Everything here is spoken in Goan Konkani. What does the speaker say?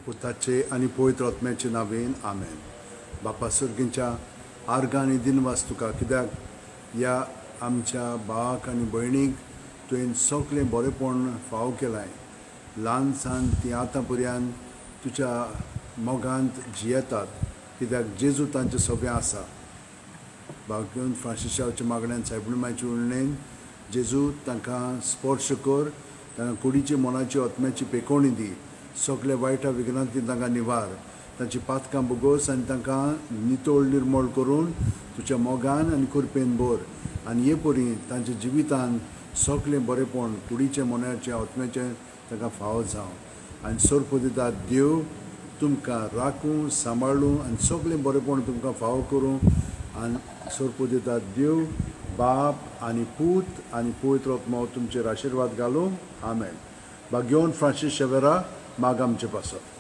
पुताचे आनी पवित्र आत्म्याचे नांवेन आमेन. बापा सर्गींच्या आर्गां आनी दिनवास तुका, कित्याक ह्या आमच्या भावाक आनी भयणीक तुवें सगळें बरेंपण फावो केलां. ल्हान सान ती आतां पर्यंत तुज्या मोगांत जियेतात, कित्याक जेजू तांचे सगळें आसा. भाग्योन फ्रांसिसाच्या मागण्यान सायबीण मायचे उणेन जेजू तांकां स्पर्श कर, तांकां कुडीची मनाची आत्म्याची पेकोवणी दी. सगळे वायटा विघ्नांतली तांकां निवार, तांची पातकां बोगोस आनी तांकां नितळ निर्मळ करून तुज्या मोगान आनी कृपेन भर. आनी हे परी तांच्या जिवितान सगळें बरेंपण कुडीचें मनाचें आत्म्याचें तांकां फावो जावं. आनी सोरपदिता देव तुमकां राखूं सांबाळूं आनी सगळें बरेंपण तुमकां फावो करूं. आनी सोरपदिता देव बाप आनी पूत आनी पवित्र आत्मो तुमचेर आशिर्वाद घालूं. आमेन. भाग्योन फ्रांसीस शेवेरा, माग आमचे पासत.